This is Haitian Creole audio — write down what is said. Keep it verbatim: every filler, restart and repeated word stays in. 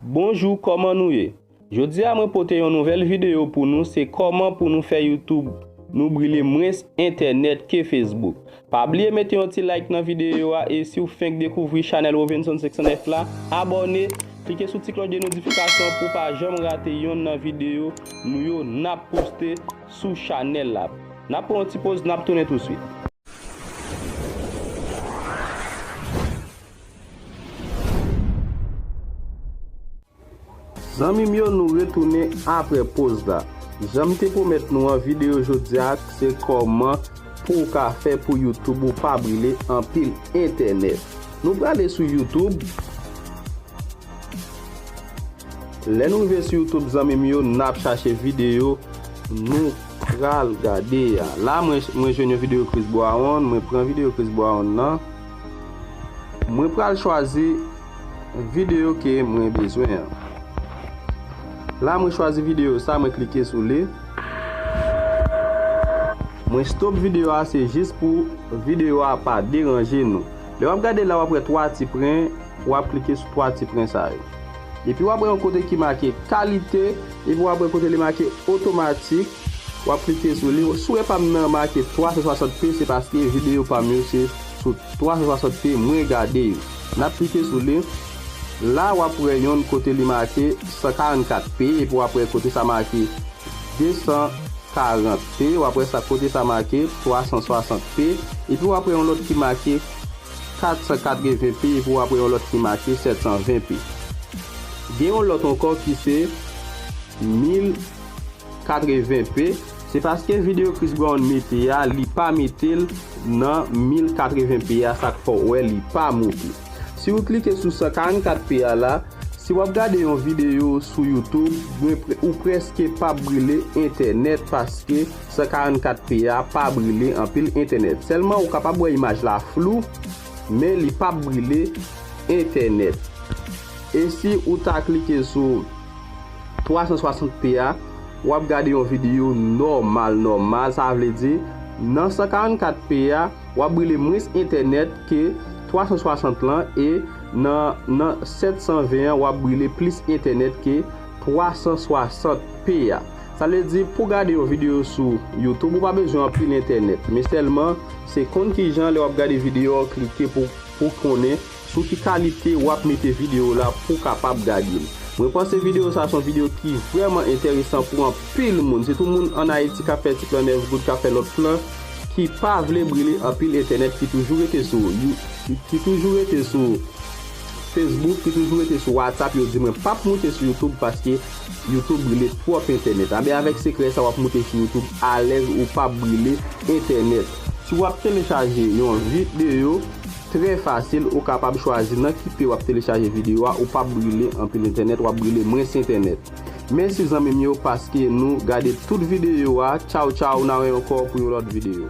Bonjou, kòman nou ye? Jodi a mwen pote yon nouvèl videyo pou nou, se kòman pou nou fè YouTube nou brile mwens entènèt ke Facebook. Pa bliye mete yon ti like nan videyo a, e si w fenk dekouvri chanèl Rovenson senk san nèf la, abòne, klike sou ti klòch de notifikasyon pou w pa janm rate yonn nan videyo nou yo n ap poste sou chanèl la. N ap pran yon ti poz, n ap tounen touswit. Zanmi m yo, nou retounen apre poz la. Jan m te pwomèt nou an, videyo jodi a se kòman pou w ka fè pou YouTube ou pa brile anpil entènèt. Nou prale sou YouTube. Lè nou rive sou YouTube, zanmi m yo, n ap chache videyo nou pral gade a. La, mwen, mwen jwenn yon videyo Chris Brown, mwen pran videyo Chris Brown nan. Mwen pral chwazi videyo ke mwen bezwen an. La, mwen chwazi videyo sa, mwen klike sou li. Mwen stop videyo a, se jis pou videyo a pa deranje nou. Lè w ap gade la, w ap wè twa ti pwen, w ap klike sou twa ti pwen sa yo. Epi w ap wè yon kote ki make kalite, epi w ap wè kote li make otomatik, w ap klike sou li. Si w wè pa m nan make twa san swasant p, se paske videyo pa m yo se sou twa san swasant p mwen gade yo. N ap klike sou li. La, w ap wè yonn kote li make san karannkat p, epi w ap wè kote sa make de san karant p, w ap wè sa kote sa make twa san swasant p, epi w ap wè yon lòt ki make kat san katreven p, epi w ap wè yon lòt ki make sèt san ven p. Gen yon lòt ankò ki se mil katreven p, se paske videyo Chris Brown mete a, li pa mete l nan mil katreven p a, sa k fè w wè li pa moute. Si w klike sou san karannkat p a la, si w ap gade yon videyo sou YouTube, mwen pre-, ou prèske p ap brile entènèt paske san karannkat p a pa brile anpil entènèt. Sèlman ou kapab wè imaj la flou, men li p ap brile entènèt. E si ou ta klike sou twa san swasant p a, w ap gade yon videyo nòmal, nòmal. Sa vle di, nan san karannkat p a, w ap brile mwens entènèt ke twa san swasant lan, e nan, nan sèt san ven an, w ap brile plis entènèt ke twa san swasant p a. Sa vle di, pou gade yon videyo sou YouTube, ou pa bezwen anpil entènèt. Men sèlman, se konn kijan lè w ap gade videyo a, w klike pou, pou konnen sou ki kalite w ap mete videyo w la pou w kapab gade l. Mwen panse videyo sa se yon videyo ki vrèman enteresan pou anpil moun, sitou moun ann Ayiti k ap fè ti plan nèf goud, k ap fè lòt plan, ki pa vle brile anpil entènèt, ki toujou rete sou You-, ki, ki toujou rete sou Facebook, ki toujou rete sou WhatsApp, yo di mwen p ap moute sou YouTube paske YouTube brile twòp entènèt. Anben, avèk sekrè sa, w ap moute sou YouTube alèz, ou p ap brile entènèt. Si w ap telechaje yon videyo, trè fasil, ou kapab chwazi nan ki pye w ap telechaje videyo a, ou p ap brile anpil entènèt, w ap brile mwens entènèt. Mèsi zanmi m yo paske nou gade tout videyo a. Tchaw, tchaw, n a wè ankò pou yon lòt videyo.